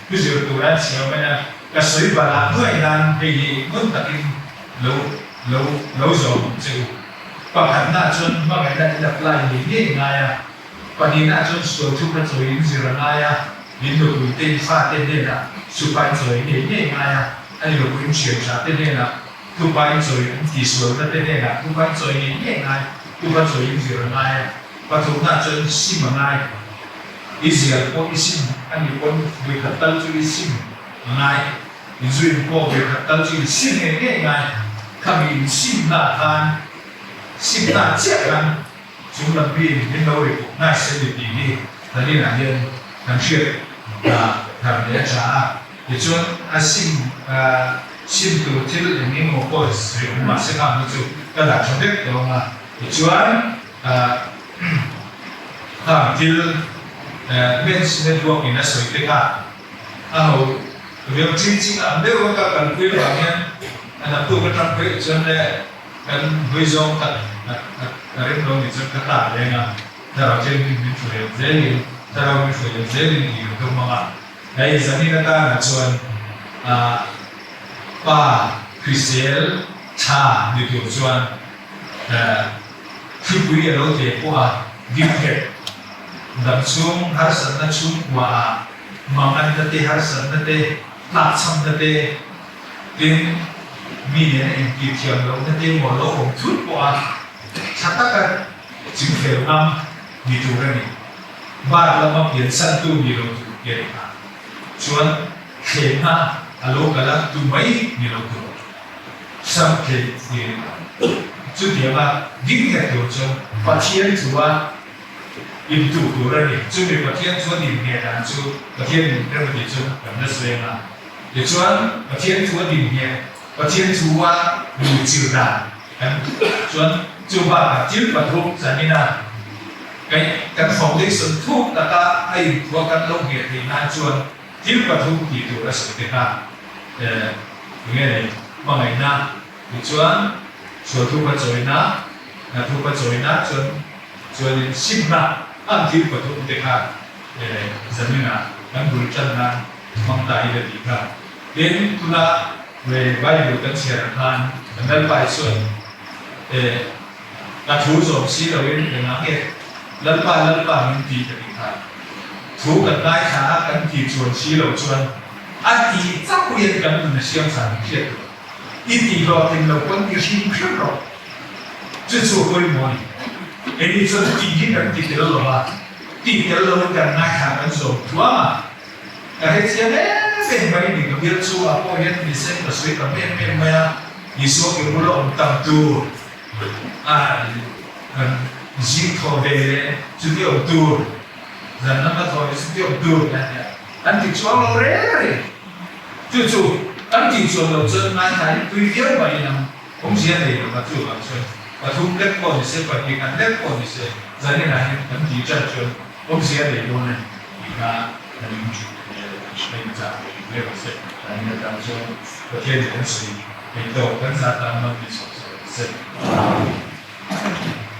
thu zir tura an siam mai a, ka sawi banah nuaih nan hei hi ngun takin lo lo lo zawm ang che u. Pakhatna chuan hmangaihna in apply ngei ngei ngai a, pahnihna chuan sual thu kha chawi in zir a ngai a, in nupui te in fate hnenah supa in chawi ngei ngei ngai a, a ni nupui in thian tha te hnenah Thupa in chawi an tihsualna te hnenah thupa in chawi ngei ngei ngai, thupa chawi in zir a ngai a, pathumna chuan sim a ngai. I zial pawh i sim a nih pawn vawikhat tal chu i sim a ngai, i zuin pawh vawikhat tal chu i sim ngei ngei ngai. Khami in simna khan, simna chiah khan chung lam mi min lo recognize a ni tih hi kan inah hian kan hriat thar leh a tha a. Tichuan a sim sim tur thil eng eng emaw pawh sawi awm mahse khang hi chu ka dah tha vek tawh ang a. Tichuan khang thil Men's Network in a sawi te kha a ho riau ching ching ang deuh a ka kalpui avang hian a naktuk atang phei chuan le kan hawi zawng tak a rem lo ni chuan ka tar leng a, thlarau thianghlim min hruai ang zelin thlarau min hruai ang zelin tih ka tum ang a. Hei zanin atana chuan pa hrisel tha ni tur chuan hripui a lo tle pawh a, dingnghet dam chhung harsatna chhungkua ah manganna te, harsatna te, tlakchhamna te, tin mi nena intih thiam lohna te emaw lo awm thut pawh a tha taka chingfel ngam ni tur a ni. Bar lama piansantu ni lo tur pian a chuan thlenna a lo kal a, tu mai ni lo tur sam thlen ni chutianga ding nghet tur chuan Pathian chua intuh tur a ni. Chumi Pathian chuan din ngheh dan chu Pathian min rem a tih chu kan la sawi ang a. Tichuan Pathian chua din ngheh, Pathian chua luhchilh dan kan chuan chu bakah thil pathum zanina Kan foundation thuk taka a inphuah kan lo ngheh theih nan chuan thil pathum tih tur a sawi te kha enge nei hmangaihna tih chuan sualthupa chawina Hnathawk a chawi nan chuan chuanin simna ang thil pathum te kha zaninah kan bul tan nan hmang ta ila tih kha. Tin, tuna Bible kan chhiar ang khan kan Lalpa Isua'n ka thu zawm si loin engah nge Lalpa Lalpa min ti ka tih kha. Thu kan ngaithla a kan ti chuan si lo chuan a ti chauh hian kan nun a siam than hriat tur. I tih hlawhtling lo pawn i hrim hrim rawh. Chu chu a pawimawh a ni. Keini chuan tih hi kan ti tel lo a, tih tel loin kan ngaithla kan zawm thuam a. Ka hrethiam em em mai ni, ka bial chhungah pawh hian mi sen ka sawi tam em em mai a, Isua ke bula awm tam tur a kan zing thaw ve leh chuti awm tur, zan lama thaw leh chuti awm tur kan nia. An ti chuang lo reng reng. Chu chu kan tih chuan lo chuan ngaithla in tui viau mai in ang awmzia nei lo a chuvang chuan pathum lek pawh ni se pahnih khat lek pawh ni se zanin ah hian kan tih tan chuan awmzia nei dawn a ni tih kha kan in hriat chak ve rawh se. Zanin atan chuan Pathian in kan sawi theih tawk kan zah tan man ni chho chho rawh se.